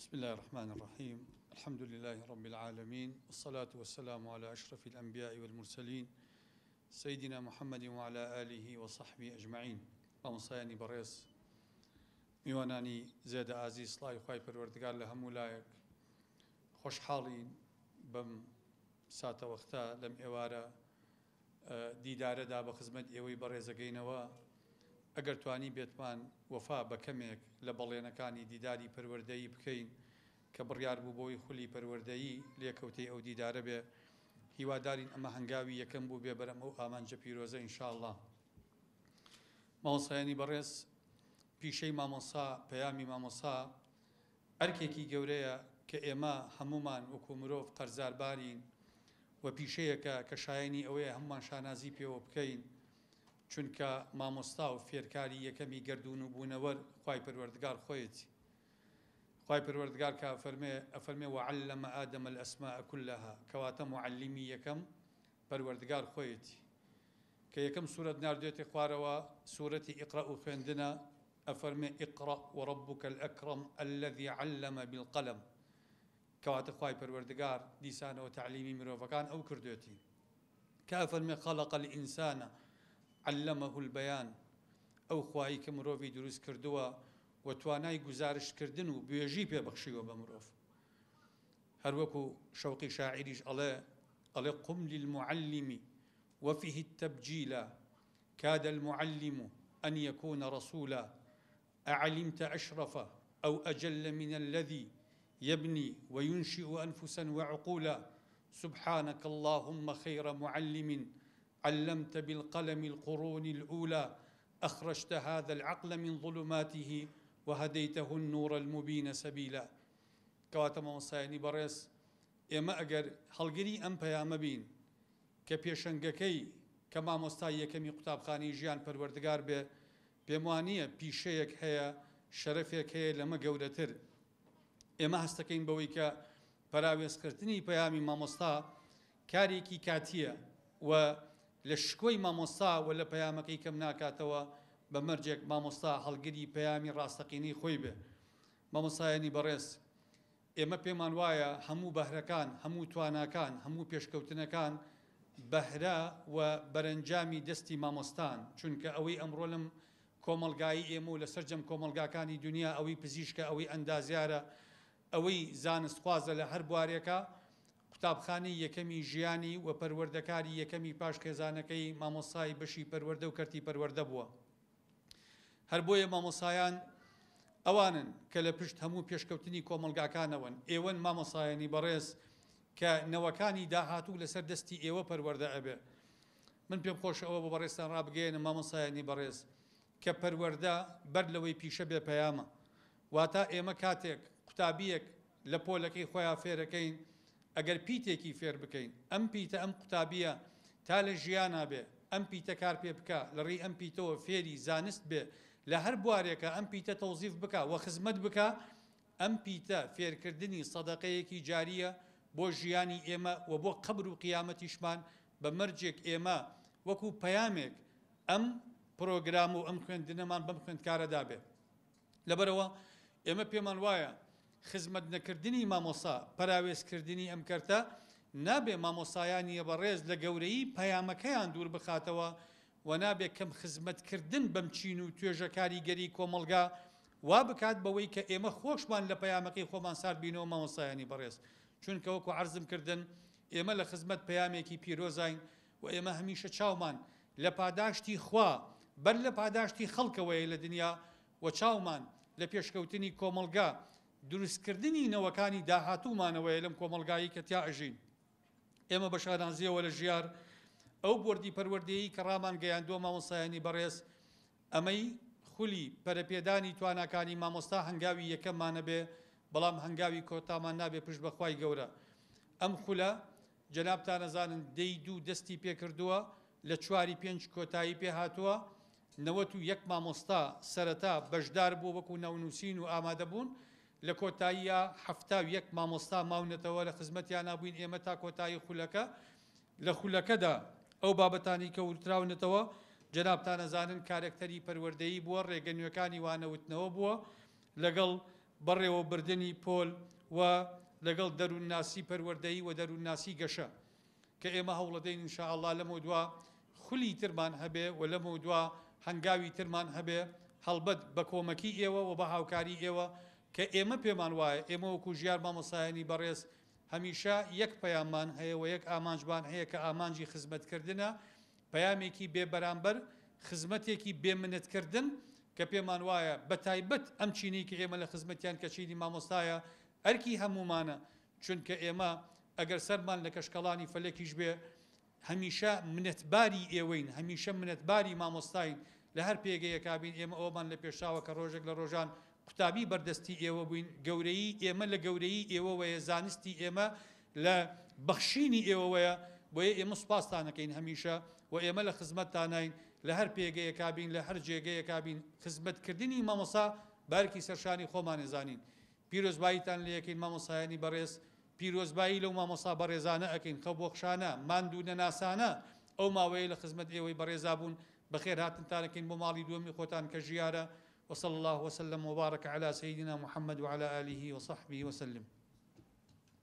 بسم اللە الرحمن الرحیم الحمد للە رب العالمین والصلاة والسلام علی اشرف الانبیاء والمرسلین سیدنا محمد وعلی آله وصحبه اجمعین مامۆستایانی بەڕێز میوانانی زێدە ئازیز سڵاوی خوای پەروەردگار لە هەموو لایەک خۆشحاڵین بەم ساتەوەختە لەم ئێوارە دیدارەدا بە خزمەت ئێوەی بەڕێزەگەینەوە، ئەگەر توانیبێتمان وەفا بە کەمێک لە بەڵێنەکانی دیداری پەروەردەیی بکەین کە بڕیار بوو بۆی خولی پەروەردەیی لێکەوتەی ئەو دیدارە بێ، هیوادارین ئەمە هەنگاوی یەکەم بووبێ بەرەم ئەو ئامانجە پیرۆزە ان شاء اللە. مامۆستایانی بەڕێز، پیشەی مامۆستا، پەیامی مامۆستا ئەرکێکی گەورەیە کە ئێمە هەموومان وەکو مرۆڤ قەرزاربارین و پیشەیەکە کە شایەنی ئەوەیە هەموومان شانازی پێوە بکەین، چونکە مامۆستا و فێرکاری یەکەمی گەردوون و بوونەوەر خوای پەروەردگار خۆیەتی. خوای پەروەردگار کە ئەفەرمێ، ئەفەرمێ وعلم آدم الاسماء کلها، کەواتە موعەلیمی یەکەم پەروەردگار خۆیەتی. کە یەکەم سورەت ناردوێتە خوارەوە سورەتی اقرأ و خوێندنە، ئەفەرمێ اقرأ وربک الاکرم الذی علم بالقلم، کەواتە خوای پەروەردگار دیسانەوە تەعلیمی مرۆڤەکان ئەو کردوێتی. کە ئەفەرمێ خلق الانسان علمه البیان، ئەو خوایی کە مرۆڤی دروست کردووە و توانای گوزارشت کردن و بوێژی پێ بەخشیوە بە مرۆڤ. هەروەکو شەوقی شاعیریش ئەڵێ ئەڵێ قم للمعلم وفه التبجیلا کاد المعلم ان یکون رسولا اعلمت اشرف او اجل من الذی یبنی وینشئ انفسا وعقولا سبحانک اللهم خیر معلم علمت بالقلم القرون الاولی اخرجت هذا العقل من ظلماته وهدیته النور المبین سبیلا کەواتە مامۆستایانی بەڕێز ئێمە ئەگەر هەڵگری ئەم پەیامە بین کە پێشەنگەکەی کە مامۆستای یەکەمی قوتابخانەی ژیان پەروەردگار بێ، پێموانییە پیشەیەک هەیە، شەرەفێک هەیە لەمە گەورەتر. ئێمە هەستەکەین بەوەی کە پەراوێزخستنی پەیامی مامۆستا کارێکی کاتییە و لە شکۆی مامۆستا و لە پەیامەکەی کەم ناکاتەوە بە مەرجێک مامۆستا هەڵگری پەیامی ڕاستەقینەی خۆی بێ. مامۆستایانی بەڕێز، ئێمە پێمان وایە هەموو بەهرەکان، هەموو تواناکان، هەموو پێشکەوتنەکان بەهرە و بەرەنجامی دەستی مامۆستان، چونکە ئەوەی ئەمڕۆ لەم کۆمەڵگایەی ئێمە و لە سەرجەم کۆمەڵگاکانی دونیا ئەوەی پزیشکە، ئەوەی ئەندازیارە، ئەوەی زانستخوازە لە هەر بوارێکا، قوتابخانەی یەکەمی ژیانی و پەروەردەکاری یەکەمی پاش خێزانەکەی مامۆستای بەشی پەروەردە و کەرتی پەروەردە بووە. هەر بۆیە مامۆستایان ئەوانن کە لە پشت هەموو پێشکەوتنی کۆمەڵگاکانەوەن، ئێوەن مامۆستایانی بەڕێز کە نەوەکانی داهاتوو لەسەر دەستی ئێوە پەروەردە ئەبێ. من پێم خۆشە ئەوە بۆ بەڕێزتان ڕابگەیەنم مامۆستایانی بەڕێز کە پەروەردە بەر لەوەی پیشە بێ پەیامە. واتا ئێمە کاتێک قوتابییەک لە پۆلەکەی خۆیا فێرەکەین ئەگەر پیتێکی فێر بکەین ئەم پیتە ئەم قوتابییە تا لە ژیانا بێ ئەم پیتە کار پێ بکا لە ڕێی ئەم پیتەوە فێری زانست بێ لە هەر بوارێکا ئەم پیتە تەوزیف بکا وە خزمەت بکا ئەم پیتە فێرکردنی سەدەقەیەکی جارییە بۆ ژیانی ئێمە وە بۆ قەبر و قیامەتیشمان بە مەرجێک ئێمە وەکو پەیامێک ئەم پرۆگرام و ئەم خوێندنەمان بەم خوێندکارە دابێ. لەبەرئەوە ئێمە پێمان وایە خزمەت نەکردنی مامۆستا، پەراوێز کردنی ئەم کەرتە، نابێ مامۆستایانی بەڕێز لە گەورەیی پەیامەکەیان دوور بخاتەوە و نابێ کەم خزمەت کردن بەم چین و توێژە کاریگەری کۆمەڵگا وا بکات بەوەی کە ئێمە خۆشمان لە پەیامەکەی خۆمان سارد بینەوە مامۆستایانی بەڕێز چونکە وەکو عەرزم کردن ئێمە لە خزمەت پەیامێکی پیرۆزاین و ئێمە هەمیشە چاومان لە پاداشتی خوا بەر لە پاداشتی خەڵکەوەیە لە دنیا و چاومان لە پێشکەوتنی کۆمەڵگا دروستکردنی نەوەکانی داهاتوومانەوەیە لەم کۆمەڵگایەی کە تیا ئەژین. ئێمە بە شانازییەوە لە ژیار ئەو بۆردی پەروەردەیی کە ڕامانگەیاندووە مامۆستایانی بەڕێز ئەمەی خولی پەرەپێدانی تواناکانی مامۆستا هەنگاوی یەکەممانە بێ بەڵام هەنگاوی کۆتامان نابێ پشت بە خوای گەورە ئەم خولە جەنابتان ئەزانن دەی دوو دەستی پێکردووە لە چواری پێنج کۆتایی پێ هاتووە 91 مامۆستا سەرەتا بەشدار بووە وەکو ناونووسین و ئامادەبوون لە کۆتاییا 71 مامۆستا ماونەتەوە لە خزمەتیانا بووین ئێمە تا کۆتایی خولەکە لە خولەکەدا ئەو بابەتانەی کە وتراونەتەوە جەنابتان ئەزانن کارەکتەری پەروەردەیی بووە ڕێگە نوێکانی وانەوتنەوە بووە لەگەڵ. بەڕێوەبردنی پۆل و لەگەڵ دەروونناسی پەروەردەیی و دەروونناسی گەشە کە ئێمە هەوڵەدەین ان شاء اللە لەمەودوا خولی ترمان هەبێ و لەمەودوا هەنگاوی ترمان هەبێ هەڵبەت بە کۆمەکی ئێوە و بە هاوکاری ئێوە کە ئێمە پێمان وایە ئێمە وەکو ژیار مامۆستایانی بەڕێز هەمیشە یەک پەیاممان هەیە و یەک ئامانجمان هەیە کە ئامانجی خزمەتکردنە، پەیامێکی بێ بەرامبەر، خزمەتێکی بێ منەتکردن کە پێمان وایە بە تایبەت ئەم چینەی کە ئێمە لە خزمەتیان کە چینی مامۆستایە ئەرکی هەموومانە چونکە ئێمە ئەگەر سەرمان لە کەشکەڵانی فەلەکیش بێ هەمیشە منەتباری ئێوەین، هەمیشە منەتباری مامۆستاین، لە هەر پێگەیەکا بین ئێمە ئەوەمان لە پێشچاوە کە ڕۆژێک لە ڕۆژان قوتابی بەردەستی ئێوە بووین، گەورەیی ئێمە لە گەورەیی ئێوەوەیە، زانستی ئێمە لە بەخشینی ئێوەوەیە، بۆیە ئێمە سوپاستان ئەکەین هەمیشە و ئێمە لە خزمەتتاناین، لە هەر پێگەیەکا بین، لە هەر جێگەیەکا بین، خزمەتکردنی مامۆستا بە ئەرکی سەرشانی خۆمان ئەزانین. پیرۆزباییتان لێ ئەکەین مامۆستایانی بەڕێز، پیرۆزبایی لەو مامۆستا بەڕێزانە ئەکەین خەوبۆخشانە، ماندوو نەناسانە ئەو ماوەیە لە خزمەت ئێوەی بەڕێزا بوون، بەخێرهاتنتان ئەکەین بۆ ماڵی دووەمی خۆتان کە ژیارە، وصلی اللە وسلم وبارک علی سیدنا محمد وعلی آله وصحبه وسلم.